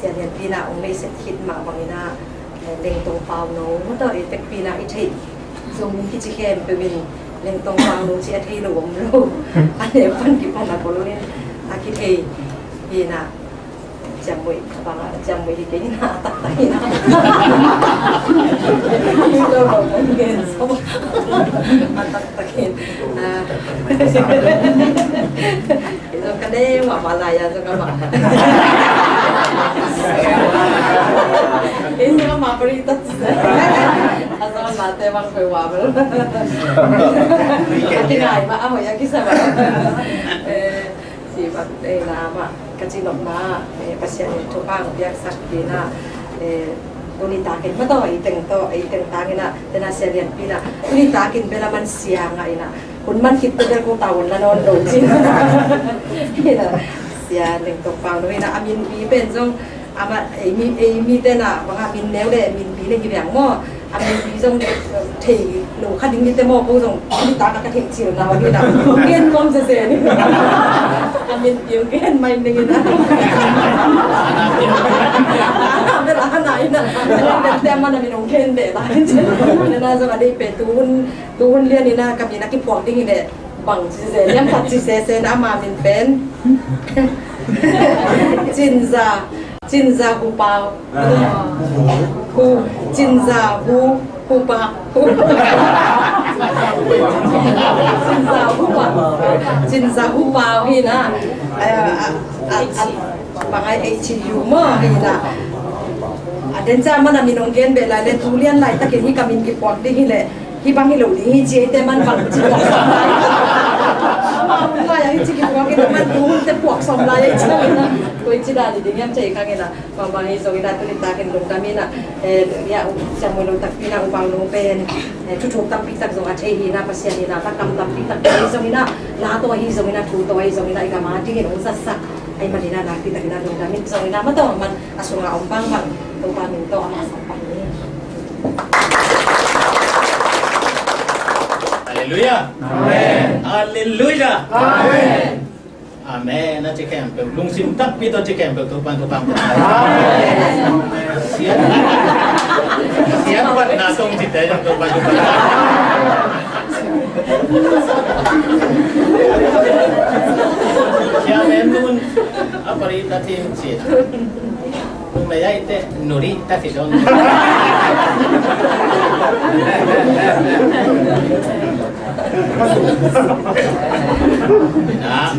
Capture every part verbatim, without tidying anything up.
Sian Lianpi in ah hong mei set khit mah bangin ah, eh, Lengtong Pau No mah tawh i tekpi in ah i theih zong kici khempeuh in Lengtong Pau No ci a thei lo om lo. A neu pan kipan a kol in a kithei hi in ah, ciammuih bang a ciammuih hi kei in ah, a taktak in ah. Hi lo lo om gen so. A taktak in ah. Zong ka dei mah mah lai a zong ka mah. Ei zong ka mah pari tat se. A zong a mah te bang pei wa bel. A kinai mah a hoih a kisa mah. Eh, si bang, eh, na mah ka ci nop mah, eh, Pasian in thupha hong piaksak hi na, eh, tuni takin mah tawh, ei teng tawh, ei teng tangin ah, tena Sia Lianpi in ah, tuni takin bel a man sia ngah in ah, hun man khit teh bel kong tavuan la nawn lo cin. Hi na, Sia Lengtong Pau No hi na, a minpi pen zong, a ma, ei mi, ei mite na, bang a min neu le minpi le hi bang maw. A minpi zong thei lo kha ding hi teh maw, ko zong tuni tak a ka theih cil na hi na. Gen nuam sese ni. A minpi gen mai ning hi na. Bel a na hi na. Bel te a man a min ong gen beh lai. Nena zong a dei pen tu hun, tu hun lian in ah ka min a kiphuak ding hi leh bang ci se, liam khat ci sese na, ama min pen Cinza, Cinza Hu Pau. Hu, Cinza Hu, Hu Pa, Hu. Cinza Hu Pa, Cinza Hu Pau hi na. A, a, a, a, bang ai H U maw hi na. A den ca man a min ong gen beh lai le tu lian laitakin hi ka min kiphuak ding hi leh, hi bang hi lo ding hi ci ei te man bang ci. Ama hun lai a hi ci kiphuak hi na, man tu hun te phuak sawm lai ei ci. Koi ci dan hi ding hiam ci ei ka ngen a. Bang bang hi zongin ah tuni takin lungdam in ah, eh, ya, ciammuih lo takpi in ah U Pau No pen, eh, thuthuk tampi tak zong a thei hi na, Pasian in ah takam tampi tak thei zongin ah, la tawh hi zongin ah, thu tawh hi zongin ah, i gam a dingin hong zatsak ahih manin ah nakpi takin ah lungdam in zongin ah, mah tawh man a sungah om bangbang Topa min tawh a masa pah ni. Halleluiah. Amen. Halleluiah. Amen. Amen. A ci khempeuh, lungsim takpi tawh ci khempeuh, Topa'n thupha hong pia ta hen. Amen. Siatna, siatna tawh ci te, Topa'n thupha hong pia ta hen. Siatna nun a pari ta thim ci. Nung na yai te nuri ta ci dong. Na,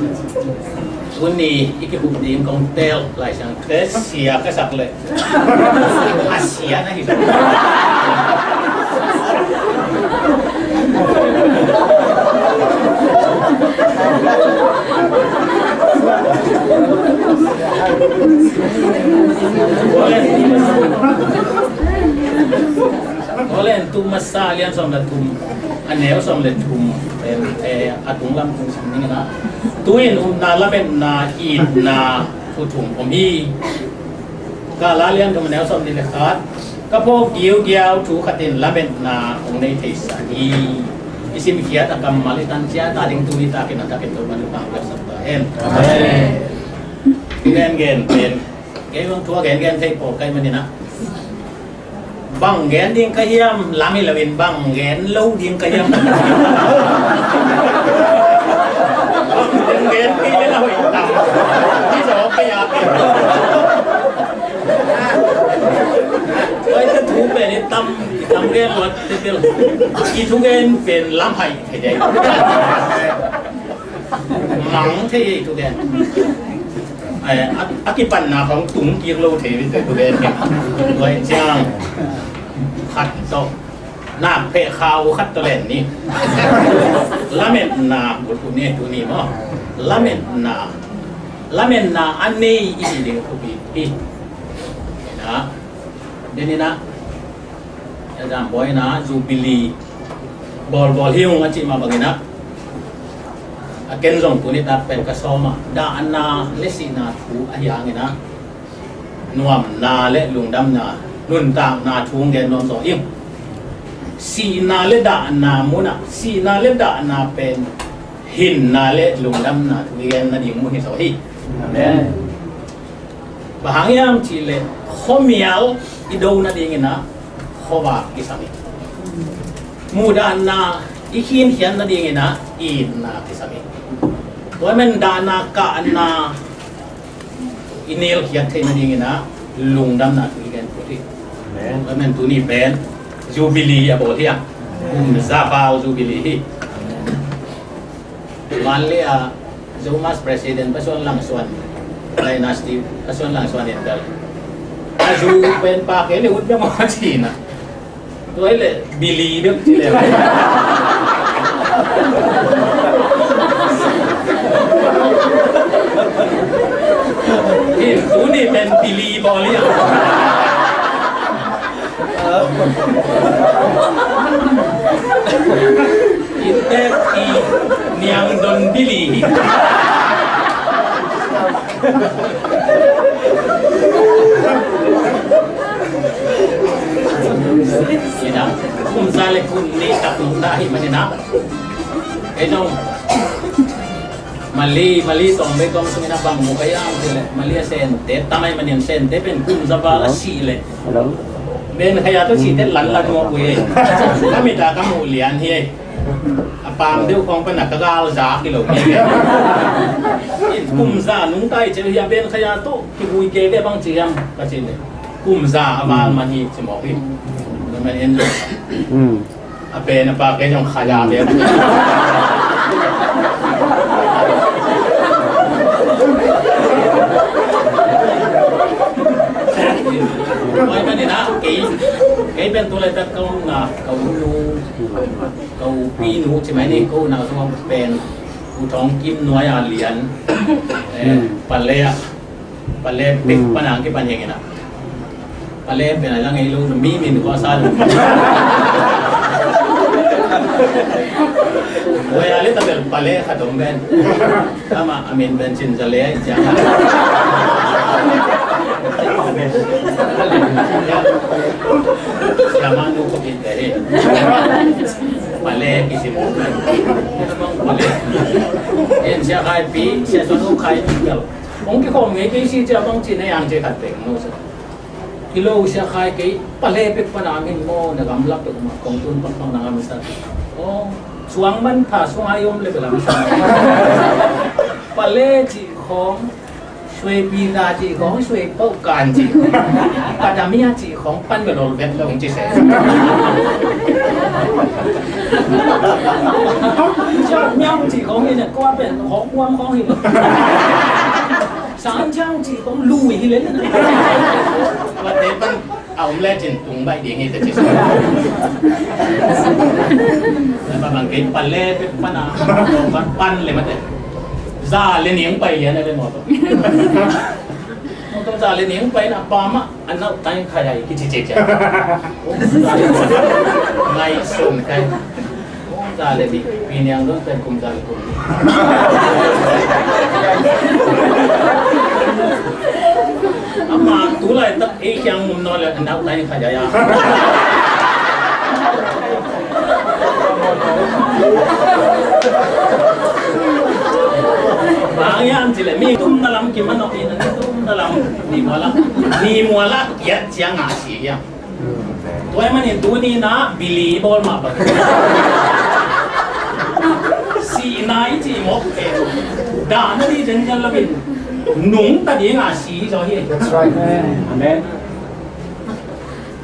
tuni i kihuk ding kong tel Lai Siangtho sia ka sak leh a sia na hi. Aw len, tu masa lian sawm le thum, a neu sawm le thum, eh, eh, a tung lam tung sim ning na. Tu-in upna, lametna, itna thu thum om hi. Ka la lian thum a neu sawm nih le khat. Ka phawk giugiau thu khat in lametna hong nei thei sa hi. I simkhiat a kammal i tan ciat a ding tuni takin a takin Topa'n thupha hong piaksak ta hen. Amen. Gen gen pen, kei bang thu a gen gen thei pawl ka hih manin ah, bang gen ding ka hiam, lam hi loin bang gen lo ding ka hiam. Bang gen kei le na hoih tam. Hi zaw kei a kei. Oi, ka thu pen i tam, i tam gen luat te tel. I thu gen pen lam hai thei dei. Mang thei ei thu gen. Ai, a, a kipanna khong tung kik lo thei ve thu gen. Tua ciang khat tawh, nak peh khau khat tawh len ni. Lametna, bu tu ni, tu ni maw. Lametna, lametna a nei i hi ding thupi hi. Na, den in ah, Example in ah, Jubilee bawlbawl hi ung a cih mah bangin ah, a ken zong tuni tak pen ka sawm ah, dahna le sihna thu ahi hangin ah, nuamna le lungdamna, nuntakna thu hong gen nuam zaw ing. Sihna le dahna mun ah, sihna le dahna pen hinna le lungdamna thu i gen nading mun hi zaw hi. Amen. Bang hang hiam cih leh khuamial i do nadingin ah khuavak kisam hi. Muhdahna i khinkhian nadingin ah itna kisam hi. Tua ahih manin dahna kahna i nelkhiat theih nadingin ah lungdamna thu i gen phot hi. Amen. Tua ahih manin tuni pen Jubilee a bawl hi a, kum za val Jubilee hi. Vanlei ah Zomus President Pa Suan Lang Suan, Dynasty Pa Suan Lang Suan in bel a zu pen pa kei le ut bek maw a ci na. Tua hi leh bili bek ci le. Hi, tuni pen bili bawl hi a. Inntek i niangdon bili hi. Ina, kum za le kum nih tak nungta hi manin ah, ei zong Mali, Mali tawng bei kong sungin a bang mu ka hiam cih leh, Mali a Sente tam ahih manin Sente pen kum za val a sih leh, Ben Khaya tawh site lanlan mawk uh hi. Ka mit ah ka muh lian hi. A paam deuh khawng pan a ka gal zak hi lo hi. Kum za nungta hi ciang hi a Ben Khaya tawh kivui kei ve bang ci hiam ka cih leh, kum za a val man hi ci mawk hi. A pen a pa kei zong Khaya ve. Tua ahih manin ah kei, kei pen tu laitak ka omna, ka u nu, ka u pinu ci mai ni, ka u na zong pen U Thawng Kim nuai a lian, eh, Pale ah, Pale pek pan a kipan hi ing ina. Pale pen a lang ei lo mi min kua sa lo. Wai a le tabel Pale khat om pen. Ama a min pen Cin Za Le ai ciang. Siama nu ko bit deh. Pale kisim. Pale. En Sia Khai Pi, Sia Suan U Khai Pi. Hong kikhawm ngei kei si cia bang ci na yang ci khat pek no sa. Kilo Sia Khai kei Pale pek pan a min maw na gamlak pek ma kong tun pang pang na ngam sa. Oh, suang man pha suang ai om le belam sa. Pale ci khong, suai pi ta ci khong, suai pau kan ci khong. Kadamia ci khong pan belol vet long ci se. Ciao miao ci khong ni ne kua pen khong kuam khong hi. Sang ciang ci kong lui hi le. Tua te pan a om le cin tung bai ding hi te ci. Ba bang kei Pale pek pan a, pan le mate. Za le ning pai lian le mo to. Mo to za le ning pai na pa ma, a nau tai khai ai kici ci ci. Ngai sun kai. Kum za le nih, Pi Niang Don pen kum za le kum nih. Ama tu laitak ei kiang um nawn le a nau tai khat ya ya. Bang hiam cih leh mi tum na lam kimanawh in a ni tum na lam ni muala, ni muala kiat ciang a si hiam. Tua ahih manin tuni-in ah bili bawl mah bang. Sihna i cih mawk pen dahna ding zenzen lo in nungta dingin si zaw hi. That's right. Amen.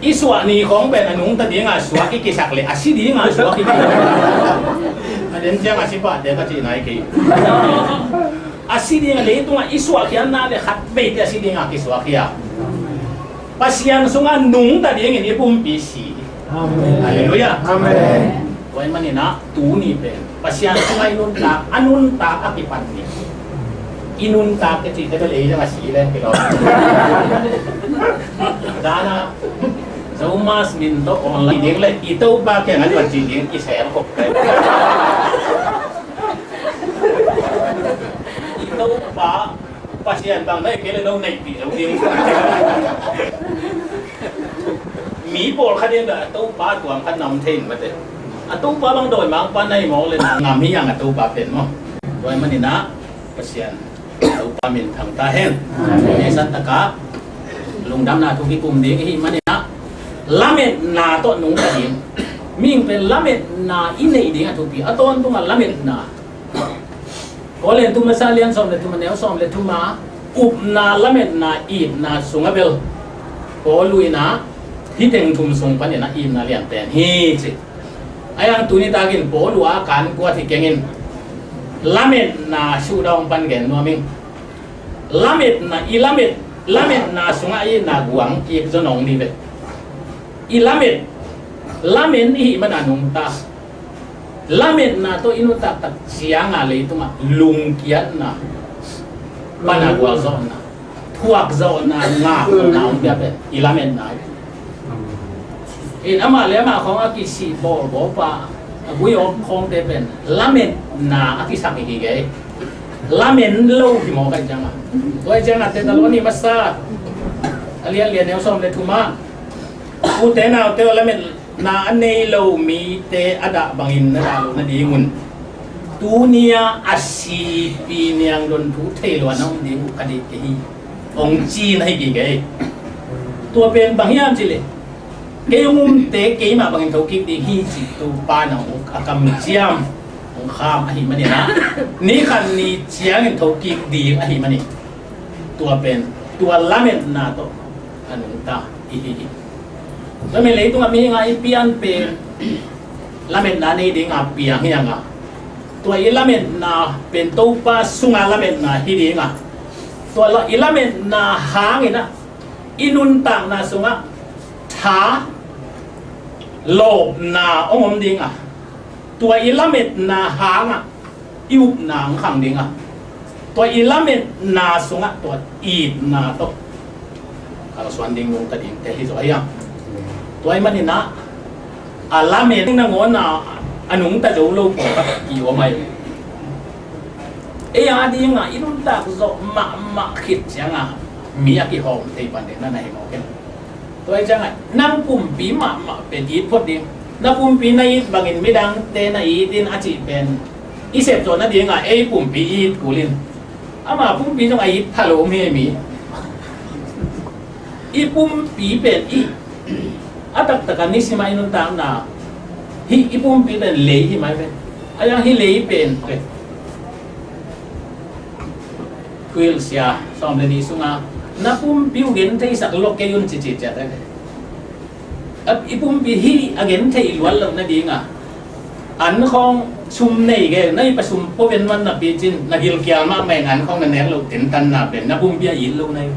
I suah ni khawng pen a nungta dingin suak i kisak leh a si dingin suak i kisak. A den ciang a si pahte ka cihna hi kei. A si dingin leitungah i suahkhiatna leh khat veite a si dingin kisuak hi a. Pasian sungah nungta dingin i pumpi si. Amen. Halleluiah. Amen. Tua ahih manin ah tuni pen Pasian sungah i nuntak, a nuntak a kipan ni. I nuntak ka cihte bel ei zong a si leng kilawm. Dana Zomas min tawh online ding leh i Topa kiangah i vat cih ding i sel khop. I Topa Pasian bang na hi kei leh no neihpih zo ding. Mi pawlkhat in dah a Topa tuam khat na om thei in mate. A Topa bang dawimangpa na hi mawk leh na ngam hi hang a Topa pen maw. Tua ahih manin ah Pasian a Topa min thang ta hen. Amen. Hehsan takin lungdamna thu kikum ding i hih manin ah, lametna tawh nungta ding. Mihing pen lametna i neih ding a thupi, a tawntungah lametna. Korin thu masa lian sawm le thum a neu sawm le thum ah, upna, lametna, itna sungah bel Paul in ah hih teng thum sung panin ah itna lian pen hi ci. Ahi hang tuni takin Paul a kan kuat hi keng in, lametna suhdawng pan gen nuam ing. Lametna, i lamet, lametna sungah itna guang kik zaw nong ni ve. I lamet, lamen i hih mana nungta. Lametna tawh i nuntak tak cianga leitungah lungkiatna, pana gualzawhna, thuakzawhna, ngakna om pia pen i lametna hi. In amah le amah khawng a kisih bawlbawlpa, a gui awk khawngte pen lametna a kisak hi hi kei. Lamen lo hi mawk ahi cianga. Tua ahi cianga Thessaloni masa a lian lian neu sawm le thum ah, ute naute aw, lametna a nei lo mite a dah bangin na dah loh nadingun tuni-a a sipi niangdon thu thei lua na om ding uh ka deih kei hi, hong ci na hi kik ei. Tua pen bang hiam cih leh, kei hong umte keimah bangin thokik ding hi cih Topa in hong uk, a kamciam hong kham ahih manin ah, ni khat ni ciangin thokik ding ahih manin, tua pen, tua lametna tawh a nungta i hi hi. Tua manin leitungah mihing a i pian pen lametna nei dinga piang hi hang a, tua i lametna pen Topa sunga lametna hi dinga, tua la, i lametna hangin ah i nuntakna sungah tha lawpna hong om dinga, tua i lametna hangah i upna hong khang dinga, tua i lametna sungah tua itna tawh kalsuan ding nungta dingte hi zaw ahi hang. Tua ahih manin ah, a lamen nangawn a nungta zo lo pawlkhat ki om ahi. Ei a dingah i nuntak zawh mahmah khit ciangah mi a kihawm thei pan ding na na hi mawk in. Tua hi ciangah nang pumpi mahmah pen it phot ding. Na pumpi na it bangin midangte na it in a cih pen i sepzawh nadingah ei pumpi i it kul in. Ama pumpi zong a it pha lo om hi mi. I pumpi pen i a taktak a nisim a i nuntakna hi, i pumpi pen lei hi mai pen. A yang hi lei pen pen. Kuil sia sawm le nih sunga na pumpi uh gentheisak lo kei un ci ci ciat a, i pumpi hi a gentheih luat loh nadinga an khawng sum nei ge, na i pa sum pua ven man na picin na gilkial mahmah in an khawng na nek loh tentanna pen na pumpi a it lo na hi.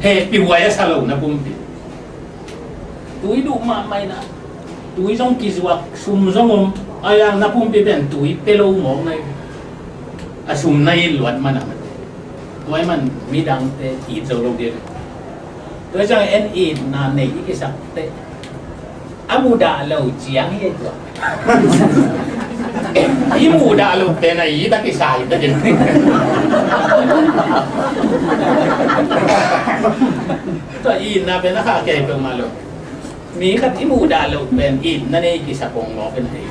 Hehpih huai a sa lo na pumpi. Tui duh mahmah in a, tui zong kizuak, sum zong om, a yang na pumpi pen tui pe lo mawk na hi. A sum na it luat man a, tua ahih man midangte it zo lo ding. Tua ciang en itna nei i kisakte a mudah lo ciang hi tua. I mudah lo pen a it a kisa hi ta ding. Tua itna pen a kha kei peuhmah lo. Mi khat i mudah loh pen itna nei kisa pongmawk in a hi.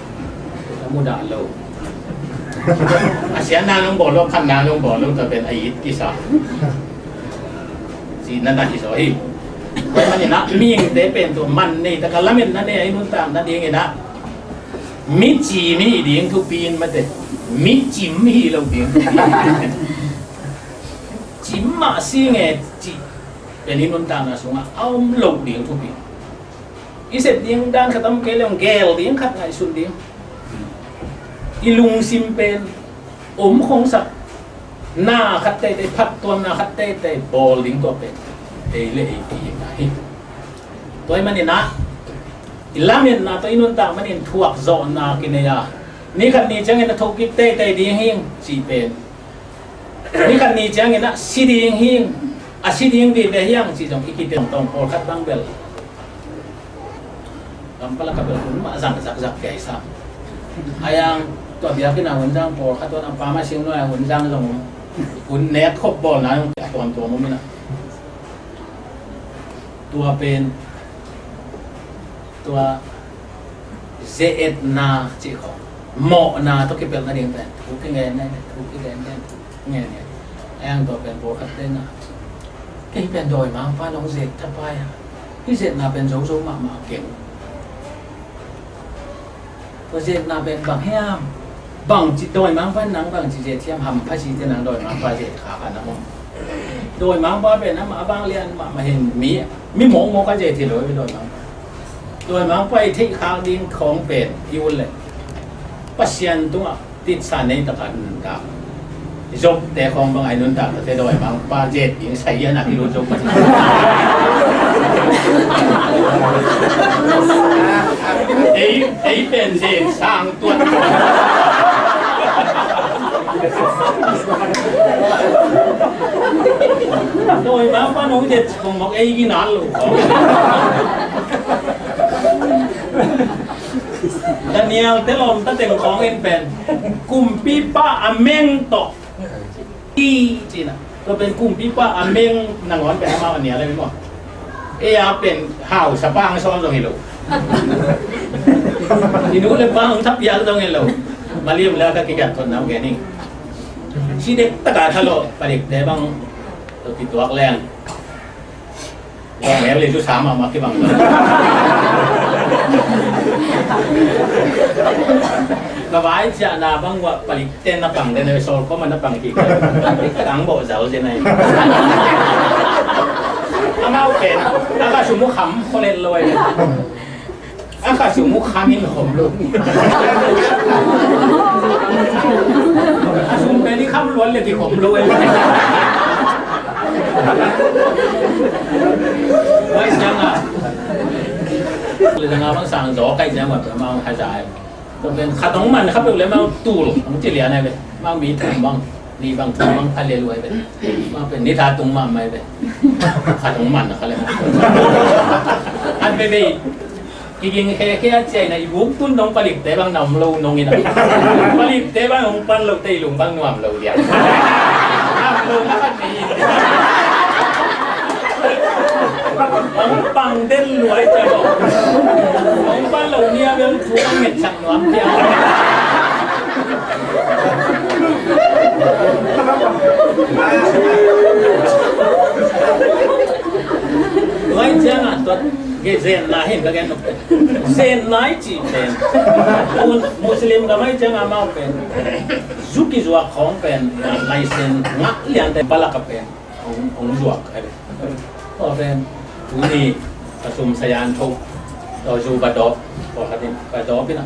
A mudah lo. A siatna nong bawl lo, phatna nong bawl lo, tua pen a it kisa. Cihna na hi zaw hi. Tua ahih manin ah mihingte pen tua man nei taka lametna nei a i nuntak nadingin ah mi cim hi ding thupi in mate. Mi cim hi lo ding thupi in. Cim mah si nge cih pen i nuntakna sungah a om loh ding thupi. I sep ding dan khat om kei leng gel ding khat ngaihsun ding. I lungsim pen om khongsak na khat teitei, phattuamna khat teitei bawl ding tua pen ei le ei kihihna hi. Tua ahih manin ah i lametna tawh i nuntak manin thuakzawhna kinei a, ni khat ni ciangin a thokik teitei ding hing cih pen, ni khat ni ciangin ah si ding hing, a si ding vive hiang cih zong i kiteng tawng pawlkhat bang bel. Kampala ka bel hun mah zang zakzak kei sa. A yang tua biakinn a hun zang pawlkhat tua a pama sing nuai a hun zang zong hun nek khop bawlna zong a tuamtuam om in ah. Tua pen tua ze-etna cih khawng mawhna tawh kipelh nading pen thu kingen ngen, thu kingen ngen, thu kingen ngen. A yang tua pen pawlkhat te na Ei pen dawimangpa nong zet thapai a, hih zetna pen zozo mahmah keng. Tua zetna pen bang hiam? Bangci dawimangpa nang bangci zet hiam? Hampha site nang dawimangpa zet kha kha na maw? Dawimangpa pen amah a bang lian mahmah hin mi, mi mawkmawk a zet hi lo hi dawimangpa. Dawimangpa i theih khak ding khawng pen i ut leh Pasian tungah titsa nei taka nuntak. Job te khawng bang a i nuntak te dawimangpa zet ding sa hian a kilut Job. Ei, ei pen zet sang tuan. Dawimangpa nong zet khawng bang ei ginan lo. Daniel te lawmta teng khawng in pen kumpipa a meng tawh i cina. Tua pen kumpipa a meng nangawn pen amau a nial a maw? Ei a pen hausa pang sawn zong hi lo. I nu le pa hong thapial zong hi lo. Maliam le ka kigat thot nam ke ning. Si dek taka thalo palikte bang tua kituak leng. Kong mel le tu sama ma kibang. Ka vai cia na bang wa palik ten na pang den sol ko ma na pang ki. Kang bo zau zen ai. Amau pen, aka sumu kham ko le loi. A kha sum uh khamin khom lo. A sum pen i kham luan le kikhom lo e. Vai siang a. Le zanga bang sang zo kai siang ma ma ha zai. Tua pen khat hong man kha peuh le amau tul hong ci lian ai ve. Amau mi thum bang, nih bang, thum bang kha le luai ve. Amau pen nitha tung mahmah ai ve. Khat hong man kha le. An veve kiging khekhe a ciaina i buk tun dong palikte bang na om lo nong ina. Palikte bang hong pan lo te i lung bang nuam lo liang. Nuam lo na kan ni. Hong pang den luai cia lo. Hong pan lo nia bel thu ang nget sak nuam cia. Luai cia nga tuat ge zen na hin ka gen lo. Zen nai ci pen. Mus-, Muslim ka mai ciang amau pen. Zu kizuak khawng pen. Laisen ngak lian te palak a pen. Hong, hong zuak ai pen. Aw pen. Tuni. Ka sum sayan tho. Tawh zu ba dawp. Tawh khatin. Ba dawp ina.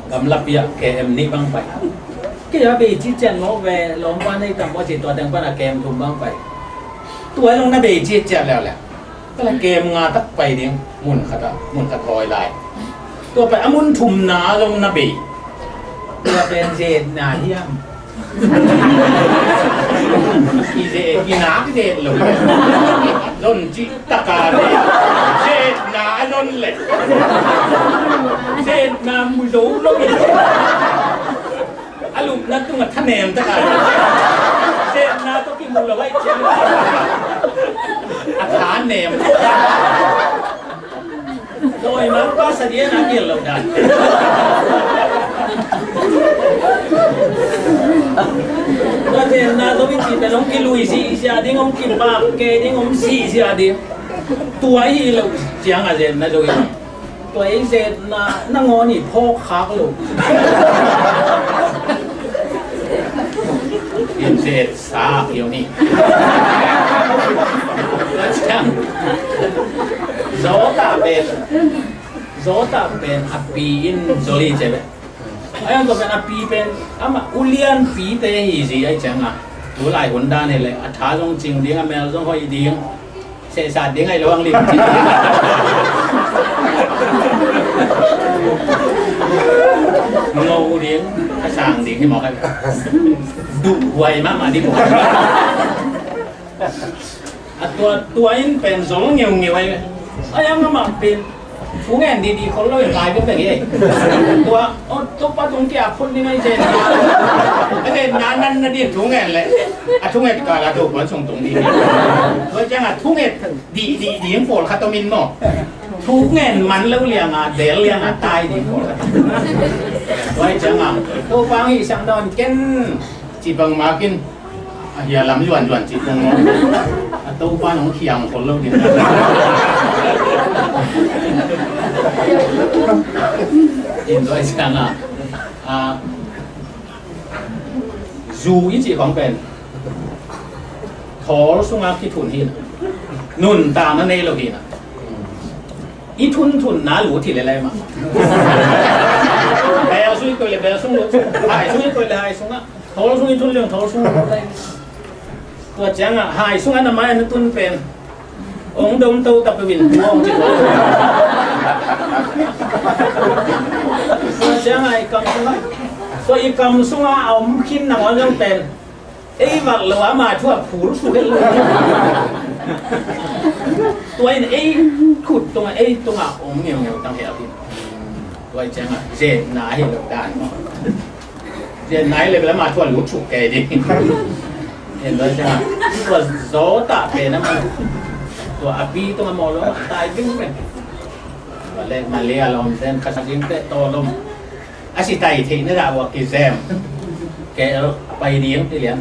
Gamlapi ah K M nih bang pai. Kei a bei ci cian mawk ve. Lawmpa nei tam maw ci tua teng pan a K M thum bang pai. Tua long na bei ci cian leo leo. Kala kem nga tak pai ding, mun khat ah, mun khat hawi lai. Tua pai a mun thumna zong na bei. Tua pen zetna hiam? I zet, i nak zet lo. Zon cih taka zet. Zetna a zon le. Zetna mu zo lo. A lupna tungah thanem taka. Zetna tawh kimu lo ai ciang. A thanem. Dawimangpa sa dian a gel lo dan. Tua zetna tawh i cih pen hong kilui sihsia ding, hong kipak kei ding, hong sihsia ding. Tua hi lo ciang a zetna zo hi. Tua ei zetna nangawn i phawk khak lo. In zet sa kio ni. Zawta pen, zawta pen a pi in zoli ce ve. Ayan tua pen a pi pen ama ulian pi te hi zi ai ciang a. Tu lai hun dan hi le a tha zong cing ding a mel zong hoi ding. Sehsat ding ai lo ang lim. Ngo ding, a sang ding hi mawk ai. Duh huai mahmah ding. A tua, tua in pen zol ngeungeu ai. Ai ang amah pen. Thu ngen didi khol lo in lai bek bek hi. Tua, o, Topa tung kia phut ni mai zen. A zen na nan na din thu ngen le. A thu nget ka la tu kuan sung tung di. Tua ciang a thu nget di, di, di ing pol khat om in maw. Thu ngen man lo liang a, del liang a, tai di ing pol khat. Tua ciang a, Topa ang hi sang dawn ken. Ci bang makin. Hia lam zuanzuan cih kong maw. A Topa nong khiang khol lo ding. In tua ciang a, a, zu i cih khong pen thawl sunga kithun hi na. Nuntakna nei lo hi na. I thunthunna lut hi le lai mah. Bel sung i koih le bel sung lut, hai sung i koih le hai sungah. Thawl sung i thun leng thawl sung lut lai. Tua ciangah hai sungah na mai na tun pen ong dom to ta peuh in tua ong ci tua. Tua ciangah i kam sungah, tua i kam sungah a om khin nangawn zong pen ei vak lo a, ama thu a phul suk het lo. Tua in ei khut tungah, ei tungah om ngeungeu tang hel hi. Tua i ciangah zetna hi lo dan maw. Zetna hi le bel ama thu a lut suk kei ding. Tua i ciangah tua zawtah pen a man tua a pi tungah mawh lo a tai ding pen. Tua le Malaysia lawm ten kha sa ding teh tawlom. A si tai theih na dah ua kizem. K L pai ding ti lian.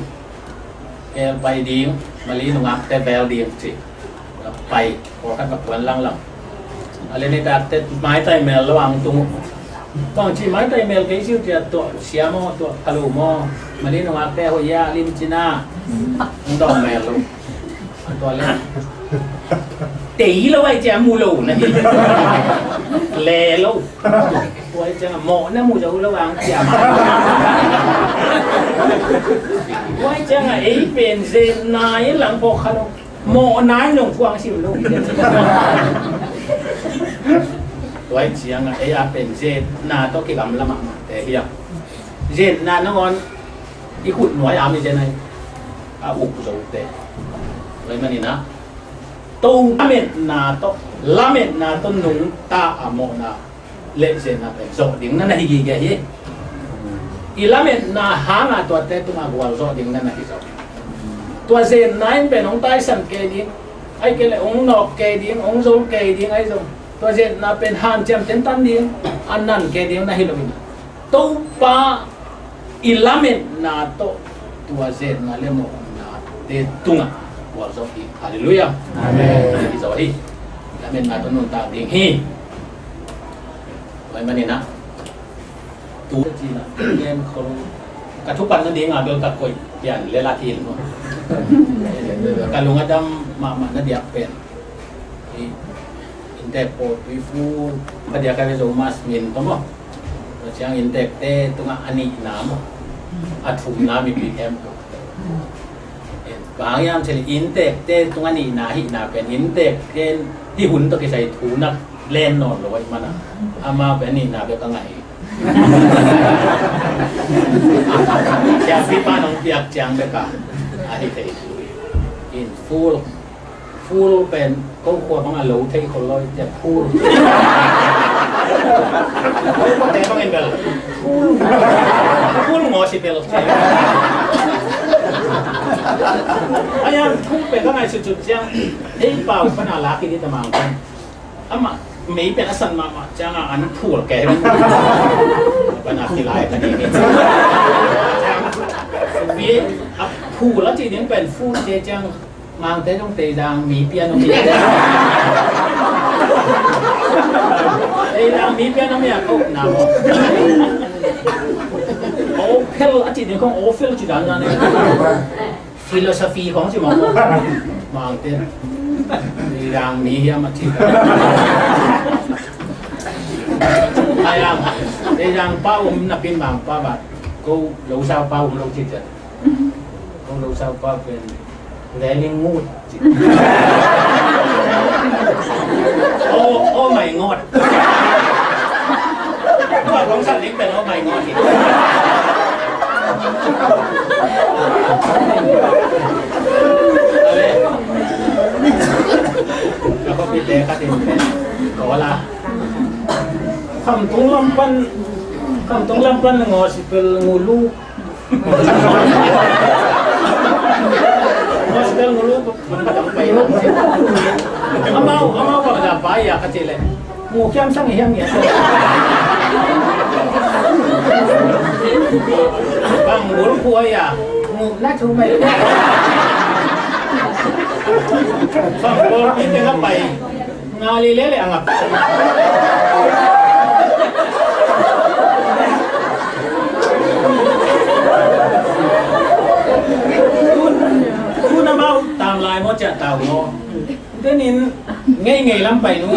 K L pai ding, Mali nungakte bel ding ci. Pai, pawlkhat ka puan langlang. A le nitakte maitai mel lo ang tung. Bang ci maitai mel kei siu cia tuah sia maw, tuah phalu maw. Mali nungakte hoih a lim cina. Ang dong mel lo. Tua le tei lo ai cia mu lo na hi. Le lo. Tua ai cia mawh na mu zo lo ang cia ma. Tua ai cia ei pen zetna in lang pawh kha lo. Mawh na in zong thuang sim lo. Tua ai cia ei a pen zetna tawh kigamla mahmah te hi a. Zetna nangawn i khut nuai a mi zen ai a uk zo te. Tua ai manin a Topa lametna tawh, lametna tawh nungta a mawhna le zetna pen zawh ding na na hi gige hi. I lametna hanga tuate tungah gualzawh ding na na hi zo. Tua zetna in pen hong taisan kei ding, ai kei le hong nawk kei ding, hong zol kei ding ai zong. Tua zetna pen hanciam tentan ding, a nan kei ding na hi lo in. Topa i lametna tawh tua zetna le mawhna te tungah gualzawh hi. Halleluiah. Amen. Hi zaw hi. Lametna tawh nuntak ding hi. Tua ai manin a tu cina gen khol ka thupan na ding a bel ka koih pian le la thil maw. Ka lung a dam mahmah na diak pen. Inntek pawlpi fu ka diak a ve zo mas min tawh maw. Tua ciang inntekte tungah a nihna maw, a thumna mipi em ko. Bang hiam cih leh inntekte tungah nihna hihna pen inntekte hih hun tawh kisai thu nak len nawn lo ahih manin amau pen a nihna bek a ngah hi. Siapipa nong piak ciang bek a ahi thei. In full Full pen ko khua bang a lo thei khol lo i tia full. Ko te bang in bel full. Full ngaw si bel. Ai a thu pen ka ngai sut sut ciang ei pau pan a lak i di ta mang pen. Amah mei pen a san mahmah ciang a an phul kei. Pan a kilai ta ni ni. Pi a phul a ci ding pen full ci ciang. Mangte zong Teizang mi pian om hi. Teizang mi pian om hi a ko na mo. Ophel a ci ding kong ophel ci dan dan. Philosophy kong ci mo. Mangte Teizang mi hiam a ci. Ai ang Teizang pa om na pin mang pa ba. Ko lo sa pa om lo ci ciang. Ko lo sa pa pen Learning mood. Oh, oh my God. Tua kong sa lik pen oh my God. Ale. Ako pite ka tin pen. Kola. Khamtung lam pan, khamtung lam pan ngo sipel ngulu. Gospel ngulu amau, amau bang za pai a ka ci le. Ngu kiam sang hiam ngia. Bang ngul khua ya. Ngupna thu mai. Bang bawl kik teng a pai. Nga lei lele a ngap. Tun, tun amau tam lai maw, ciah tau maw? Tenin ngeingei lam pai nu.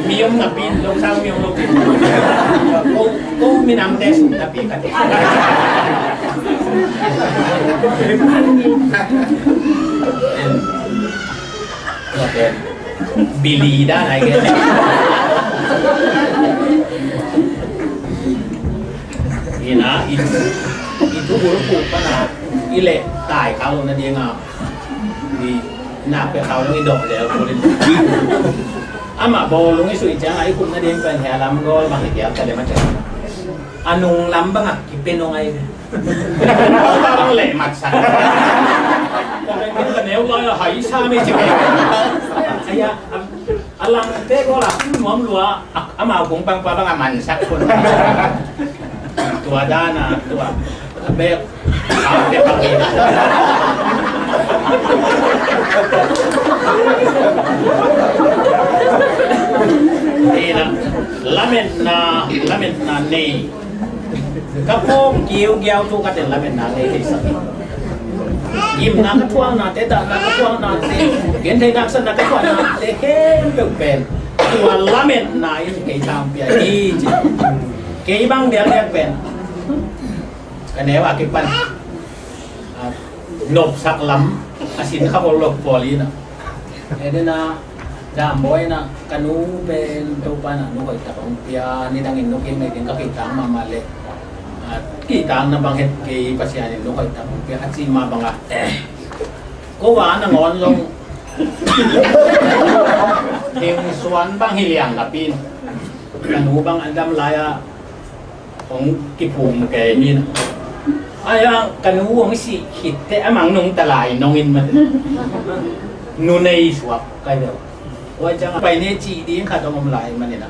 Mi om napi, Lungsang mi om lo. Ko, ko minam te sum napi kate. Tua pen bili dan ai ke. Ina i, i tu buru pu pana i le tai kau na dinga. Ni na pe kau ni dok le ko le. Ama bo lung i sui jang ai kun na ding pen he lam gol bang i dia ka le ma jang. Anung lam bang a kipe nong ai. Bang leh matsak. Ka neu lai a hai sa mi cik. Aya, a langte ko la nuam lua, a, amau kung pang pa bang a mansak kun. Tua dana, tua. A bek. A bek bang. Ina, lametna, lametna nei. Ka phawk kiukiau thu ka tel lametna nei thei sak. Gimna ka thuaknate, dahna ka thuaknate, gentheihna ka satna ka thuaknate khempeuh pen tua lametna in kei tangpia hi ci. Kei bang diakdiak pen ka neu a kipan, a, nopsak lam a sin kha bol lok pawl ina. Edena, Dambawi ina, ka nu pen Topa na nu hoih tak hong pia, nidangin nu kim nei ding ka kihtak mahmah leh, a, kihtakna bang het kei Pasian in nu hoih tak hong pia a ci mah bang a. Ko va nangawn zong hing suan bang hi liang napi in ka nu bang a dam lai a hong kiphum kei hi. Aya, ka nu hong sih khit teh a mang nung ta lai nong in mate. Nu nei suak kai deuh. Tua ciang a pai ne cih ding khat hong om lai manin a.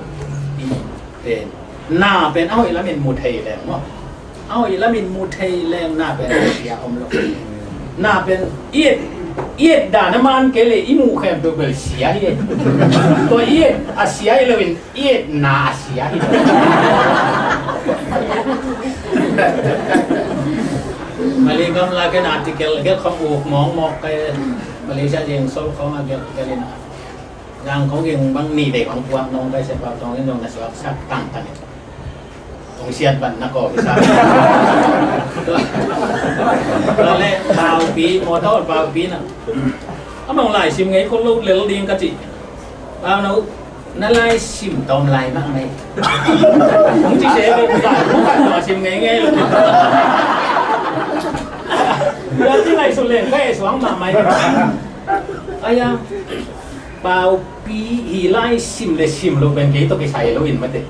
I pen na pen a hoih lamin mu thei leng maw? A hoih lamin mu thei leng na pen a hoih sia om lo. Na pen i et, i et dan a man kei le i muh khempeuh bel sia hi. Tua i et a sia hi loin i etna a sia hi. Malay gam la ken article gel khong uk mong mok kai Malaysia jeng sol khong a gel gel in a. Yang khong geng bang ni dei khong puak nong kai se pau tong in nong na suak sak tang tang. Hong siat ban na ko bisa. Tua le paupi, motor paupi na. Amang lai sim ngei ko lo lel ding ka ci. Pau na u, na lai sim tom lai bang mai. Hong ci se lo ka, hong ka tua sim ngei ngei lo. Ya ci lai su leng ka e suang ma mai. Aya, paupi hi lai sim le sim lo pen kei to kisai lo in mate.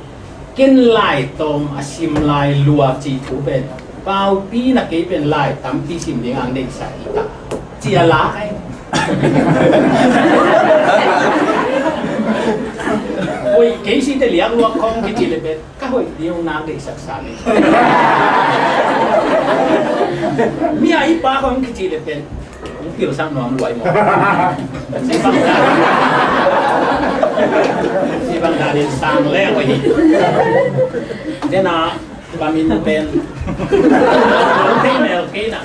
Ken lai tawm a sim lai lua cih thu pen paupi na kei pen lai tampi sim ding ang deihsa hi ta. Ci a la kai. Oi, kei si te liak luak khong kici le pen ka hoih ding ong nak deihsak sa mi. Mi a i pa khong kici le pen Hong pilsak nuam luai maw? Si bang dan, si bang dan in sang leng uh hi. Dena, bamin pen. Hong thei mel kei na.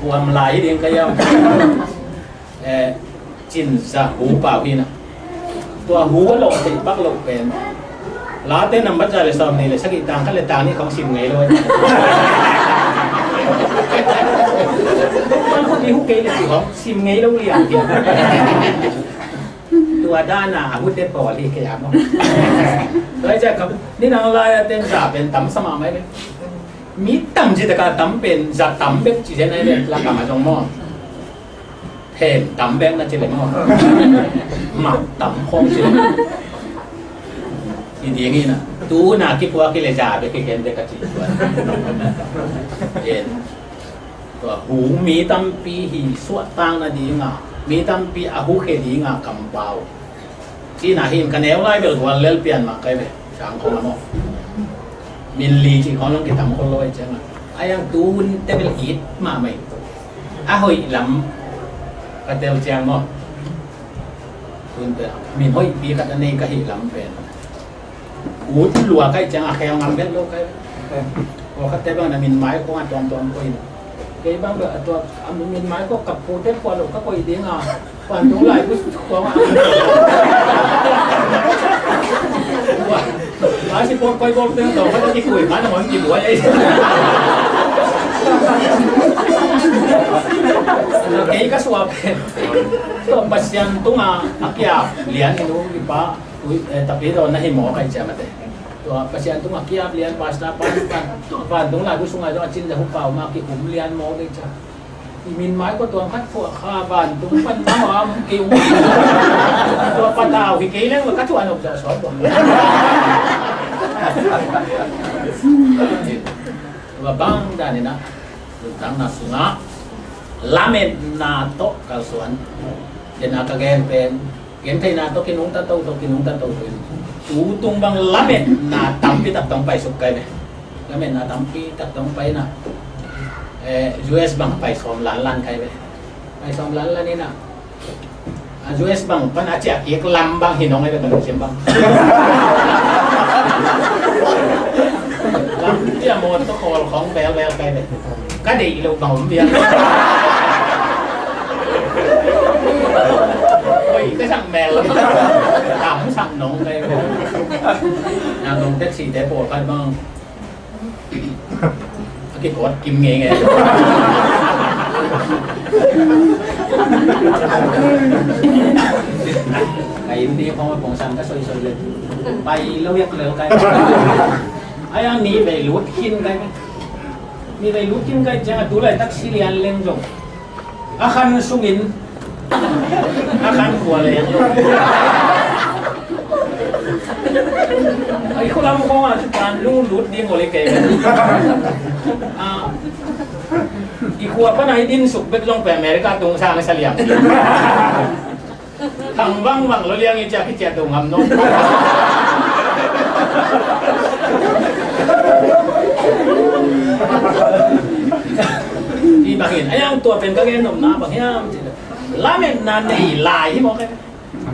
Huam lai ding ka yam. Eh, Cin za hu pau hi na. Tua hu a lawh theih bak loh pen. Late nambat za le sawm nih le sagih tang khat le tang nih khong sim ngei lo. Tua khong i hu kei le si khong sim ngei lo liang hi. Tua dana a hu te pawl hi kei a maw. Tua i za khong ni nang lai a ten za pen tam sa mah mai le. Mi tam ci taka tam pen za tam bek ci zen ai le la kam a zong maw. Phem tam bek na ci leh maw. Mat tam khong ci leh. Ci ding hi na. Tu na kipuak hi leh za bek kigen bek ka ci. Yen. Hu mi tampi hi suahtak nadinga, mi tampi a hukhia dinga kampau. Cina hin ka neu lai bel gual lel pian mah kai ve, sang khong a maw. Min li ci khong long kitam khol lo ai ciang a. Ai ang tun te bel it mahmah in. A hoih lam ka tel ciang maw. Tun te min hoih pi khat a nei ka hih lam pen. Ut lua kai ciang a khel ngam vet lo kai. Pawlkhatte bang na min mai khong a tuamtuam ko in. Kei bang bel a tua a min mai ko ka pute khua lo ka koih ding a. Vantung lai bu khong a. Ua, a si pawt koi bawk teng tawh ka kikui ma na mon kibuai ei. Kei ka suak pen. Tua Pasian tunga a kiap lian i nu i pa. Ui, eh, tapi dawn na hi maw kai ciam a te. Tua Pasian tung a kiap lian pastor pan pan. Tua vantung lai bu sungai tua cin le hu pau ma ki um lian maw kai ciam. I min mai ko tuang khat khua kha vantung pan ma ma ki um. Tua patau hi kei leng ka tuan op za sawt tua. Tua bang dan ina. Tang na sunga. Lametna tawh kalsuan. Dena ka gen pen. Gentheihna tawh kinungta toto, kinungta toto in. Tutung bang lametna tampi tak tong pai suk kai ve. Lametna tampi tak tong pai na. Eh, U S bang pai sawm lan lan kai ve. Pai sawm lan lan ina. A U S bang pan a ciah kik lam bang hi nong ai ve ka lungsim bang. Lam ciah mawt ka khawl khawng bel bel kai ve. Ka deih loh bang om vial. Oi, ka sak mel. Tam sak nong kai ve. Nang nong taxi te pawlkhat bang. A kikawt kim ngei ngei. Ka inn di khong a pongsan ka soisoi le. Pai lo yak lel kai. Ai a mi vei lut khin kai. Mi vei lut khin kai ciang a tu lai taxi lian leng zong. A khan sungin a khan khua leng lo. Ai khua lam khong a pan lung lut ding ole kei. A i khua pan ai din suk bet long pe America tung sang sa liang. Thang vang vang lo liang i ciak i ciak tu ngam no. Hi bangin a yang tua pen ka gen nopna bang hiam ci. Lametna nei lai hi mawk e.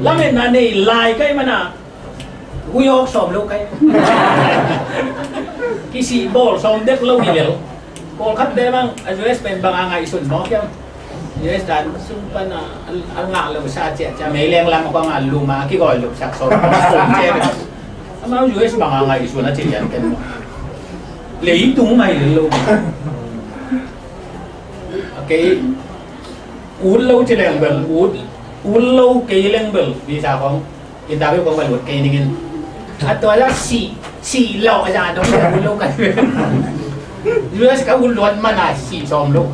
Lametna nei lai kai mana. Huyawk sawm lo kai. Kisih bawl sawm dek lo hi lel. Pawlkhat te bang a U S pen bang a ngaihsun mawk hiam. U S dan sung pan a, a, a ngah lo sa ciah ciah mei leng lam kong a lum a kigawi lup sak sawm sawm ciah. Amau U S bang a ngaihsun a ci lian ken mawk. Leitung mai lo. A kei ut lo ci leng bel ut, ut lo kei leng bel visa kong. Interview kong ka lut kei ningin. A tua la sih, sih lo a za dong ka ut lo ka. U S ka ut luat mana sih sawm lo.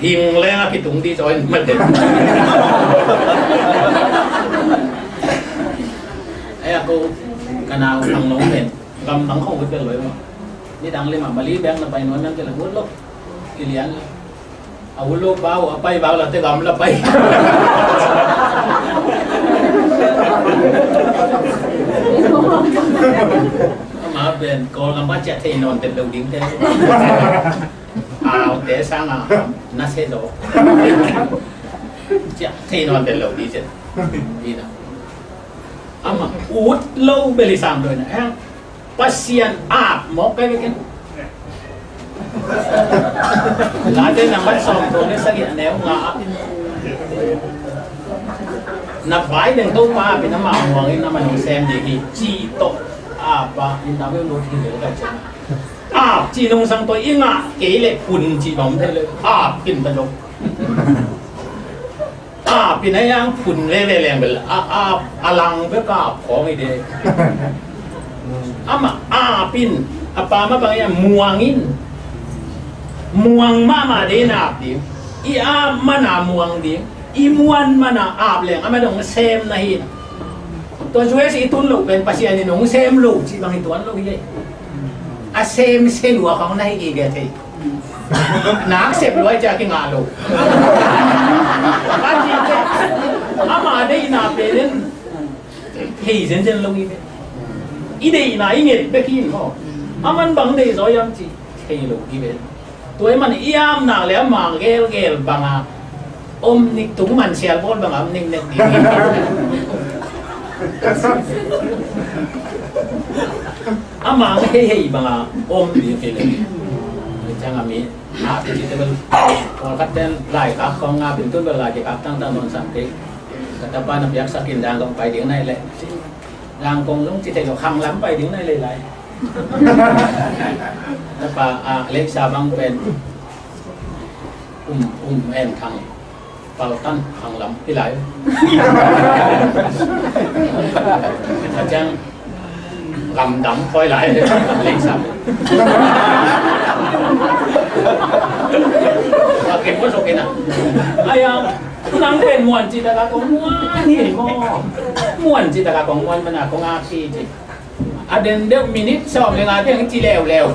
Hing leng a kitung di join mate. Ai a ko ka nau thang nong men. Gam bang khong ut bel lo ma. Ni dang le ma Mali bang na pai nuan nang ke la ut lo. Kilian lo. A ut lo bau, a pai bau la te gam la pai. Ama pen Kawlgam a ciah thei nawn tel lo ding te. Au te sang a na se zo. Ciah thei nawn tel lo ding ciah. Ina. Ama ut lo beli sam lo ina. Pasian ap mawk kai vekin. Late nambat sawm tua le sagih a neu nga ah. Na bai deng Topa apin ama muangin ama nong sem ding hi ci tawh apa in na meu lut hi lel kai ciang. Ap ci nong sang tua i ngah kei le phun ci bang thei le ap in ta lo. Ap in a yang phun veve leng bel a, a, a lang bek a ap khawng hi de. Amah ap in a pa mah bang a muang in. Muang mahmah de in ap ding. I ap man a muang ding. I muan man a ap leng amah dong sem na hi. Tua U S i tun lo pen Pasian in hong sem lo cih bang i tuan lo hi. A sem se lua khong na hi kei thei. Nak sep lua i cia kingah lo. Ka ci te, ama deihna pen in thei zenzen lo hi ve. I deihna i nget bek hi in maw. Aman bang deih zaw hiam ci thei lo hi ve. Tua ahih manin i amnak le ama gelgel banga om nik, tung man sial bawl banga om nik nek ding. Ama hei hei banga om ding hi le. Ciang a mi a pi ci te bel, pawlkhat ten lai kak khong a, pi tun bel lai kak tangtang non sam te. Ka tapa na piaksak in dang kong pai ding nai le. Dang kong zong ci thei lo, khang lam pai ding nai le lai. Tapa a, leisa bang pen um, um en thang, paltan khang lam hi lai. A ciang lamdang khoi lai. Leisa. Wa ke mo so ke na. Aya, nang pen muan ci ta ka kong muan hi mo. Muan ci ta ka kong muan mana kong a ki ci. A den deuh minute sawm le nga teng ci leuleu.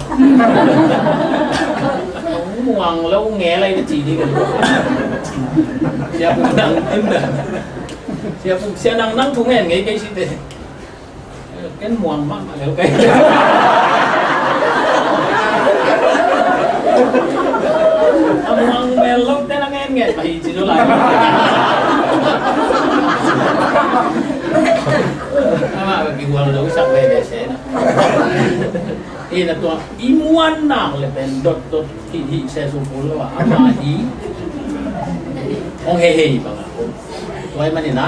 Muang lo nge lai na ci ding. Sia Pum nang, sia Pum, sia nang nang thu ngen ngei kei si te. Ken muang mahmah leu kei. A muang mel lo te na ngen ngen mah hi ci lo lai. Amah ka kihual lo sak veve se na. Ina tua i muan nak le pen dot dot hi hi se su pu lo a ama hi. Hong hei hei bang a. Tua i manin a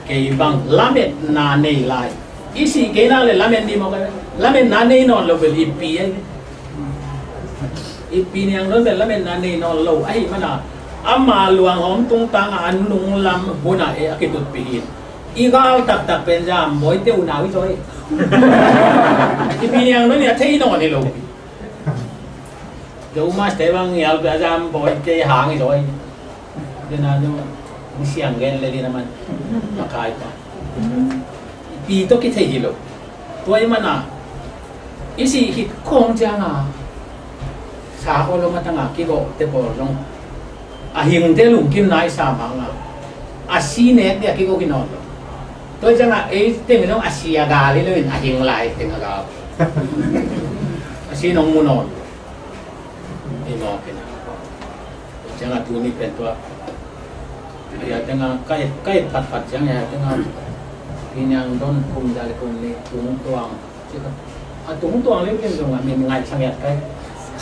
kei bang lametna nei lai. I sih kei nak le lamen ni mawk a. Lametna nei nawn lo bel i pi a. I pi niang nawn bel lametna nei nawn lo. Ahih mana ama luang hawm tungtang a nung lam hun a e a kitutpih hi. I gal taktak pen Zambawite unau hi zaw hi. I pi niang nawn i a thei nawn hi lo. Zo maste bang ngial pi a Zambawite hang hi zaw hi. Dena nu ni siang gen le lina man. Makai pa. Pi to kithei hi lo. Tua i mana i sih khit khong cianga sa ko lo matanga kigawh te pawl zong a hingte lungkim nai sa manga a si nek dia kigawh kinawn lo. Tua cianga ei teng zong a si a gal hi lo in a hing lai teng a gal. A si nong mu nawn lo. Ei mawk kina. Cianga tuni pen tua. Aya tenga kai kai phat phat ciang aya tenga. Pi niang don kum za le kum ni tung tuang. A tungtuang leukim zong a min ngaihsang yat kai.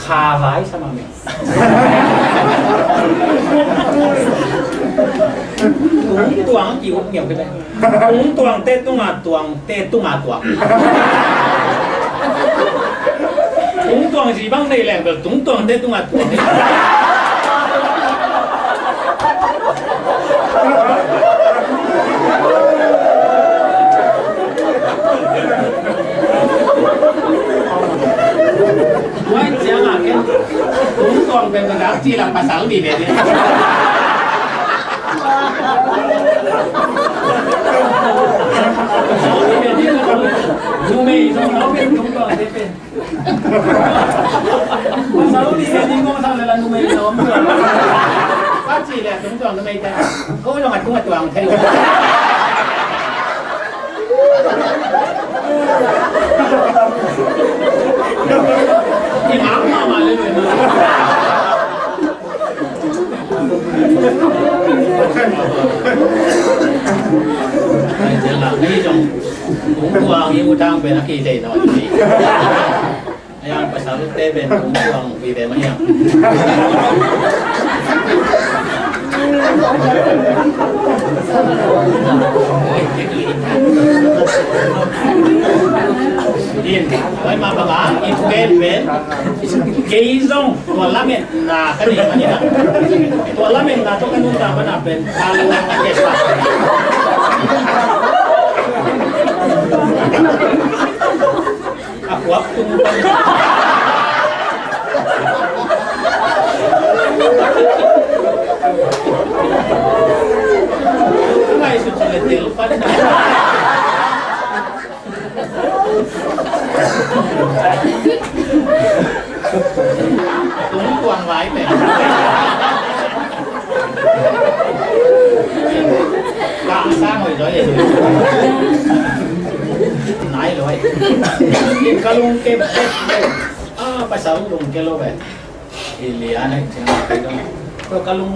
Kha vai sama min. Tungtuang ki uk ngiau kite. Tungtuang te tunga tuang te tunga tuang. Tungtuang zi bang nei leng bel tungtuang te tunga tuang. Tua ciang a ken tungtuang pen ka gak ci lam pasal mi ve ding. Numei zong nau pen tungtuang te pen. Pasal mi ve ding kong sang le la numei zong. Ka ci le tungtuang numei te. Ko zong a tung a tuang thei. Kung kuang i utang pen a kitei nawn hi. Ayang pasal te pen kung kuang vive mah hiam. In, oi ma banga, i pen pen, kei zong tua lametna ka nei mah ni na. Tua lametna tawh ka nuntak mah na pen, ka lua ka kesa. A kuak tung pan. Ngai sut sut le tel pan. Tung kuang vai pen. Ka sang oi zoi. Nai loi. Ka lung ke. Ah, pasal lung ke lo ve. I lian ai chang. Ko ka lung,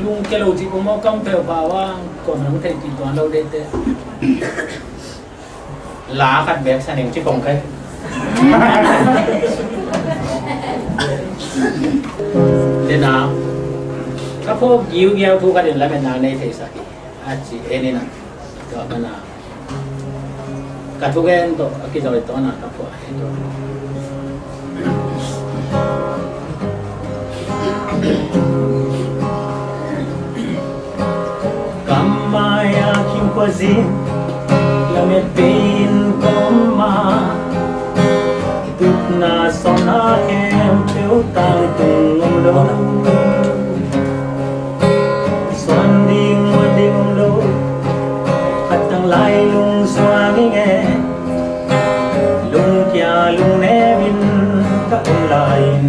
lung ke lo ci ko mo kam pe pa wa ko nang thei ki tuan lo de te. La khat bek sa ning ci kong kai. Dena ka phok giugiau thu ka din lametna nei thei sak hi. A ci en ina. Tua ka na ka thugen tawh a kizawitawna ka phok hi. Kam mai-a khim khua zin lamet pei-in ka om a, tupna sawmna khempeuh tangtung om lo. Suan ding muan ding om lo, khat tanglai lungsuang ing e. Lungkia lungnem in ka om lai-in,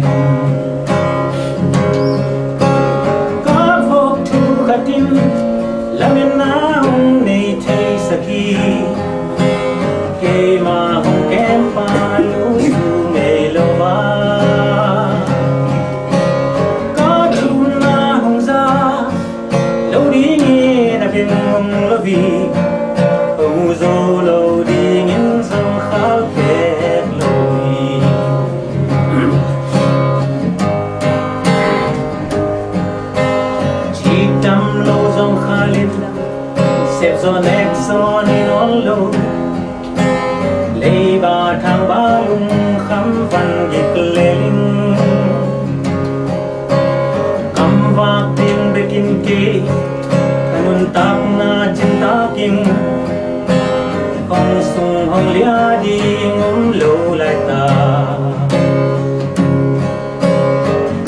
ka phawk thu khat in lametna hong nei thei sak hi. Keima hong kempa lusu ngei lo a, ka thumna hong za lo dingin a beng ngong lo hi. Hong zo lo dingin zong khal pek lo hi. Cik tam lo zong khal in, sep zaw nek zaw ni nawn lo. Leiba thangba lungkham van gik lel in, kamvak ding bekin kei ka nuntakna cintak in, hong sung hong lia ding om lo lai ta.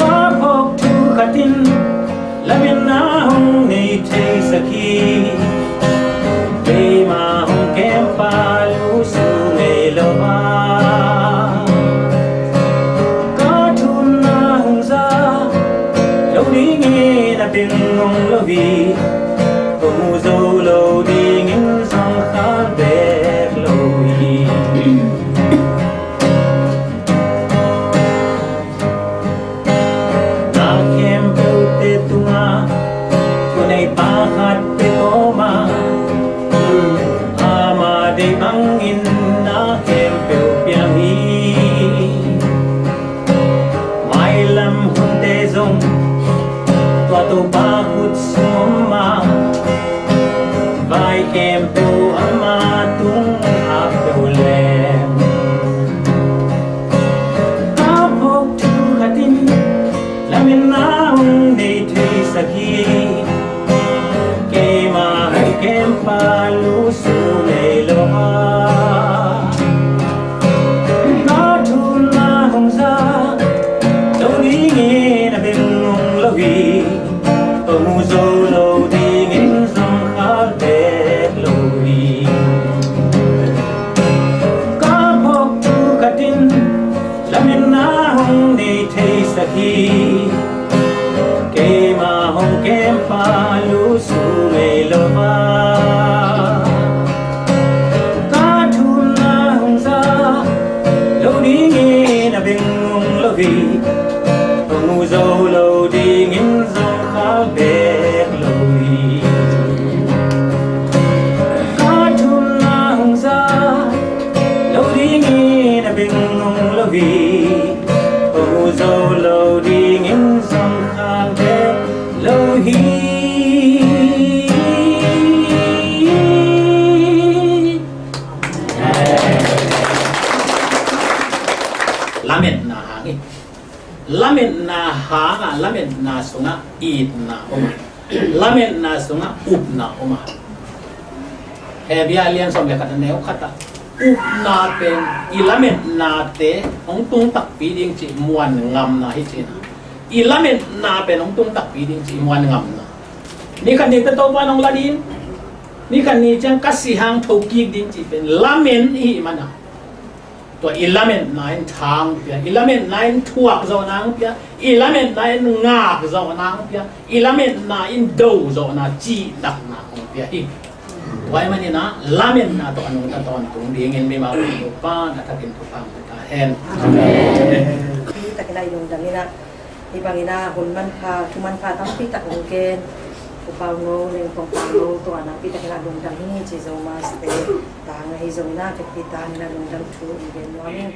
Ka phawk thu khat in lametna hong nei thei sak hi. Keima hong kempa lusu ngei lo a, ka thumna hong za lo dingin a beng ngong lo hi. Hong zo lo dingin zong khal bek lo hi. Na khempeuhte tungah thuneipa khat bek om a, ama deih bangin na khempeuh piang hi. Mailam hunte zong tua Topa khut sung om a, vai khempeuh ama tung a peuh leng. Ka phawk thu khat in lametna hong nei thei sak hi. Keima hong kempa lusu ngei lo a, ka thumna hong za lo dingin a beng ngong lo hi. Hong zo lo dingin zong khal bek lo hi. Ka phawk thu khat in lametna hong nei thei sak hi. Keima hong kempa lusu ngei lo a, ka thumna hong za lo dingin a beng ngong lo hi. Hong zo lo dingin zong khal bek lo hi. Ka thumna hong za lo dingin a beng ngong lo hi. Hong zo lo dingin zong khal bek lo hi. Lametna hang hi. Lametna hangah, lametna sungah itna om a, lametna sungah upna om a. Hebru lian sawm le khat a neu khatah upna pen i lametnate hong tung takpi ding cih muan ngamna hi cihna. I lametna pen hong tung takpi ding cih muan ngamna. Ni khat ni teh Topa in hong la ding, ni khat ni ciang ka si hang thokik ding cih pen lamen i hih mana. Tua i lametna in tha hong pia, i lametna in thuak zawhna hong pia, i lametna in ngak zawhna hong pia, i lametna in do zawhna, cihnakna hong pia hi. Tua ahih manin ah lametna tawh a nungta tawntung dingin mimal Topa na thakin thupha hong pia ta hen. Amen. Hih takin ah i lungdam in ah, hih bangin ah hun manpha, thu manpha tampi tak hong gen U Pau Ngo, Lengkong Pau Ngo tungah nakpi takin ah lungdam hi ci, Zomaste tang ahi zongin ah, Kekpi tangin ah lungdam thu hong gen nuam ing.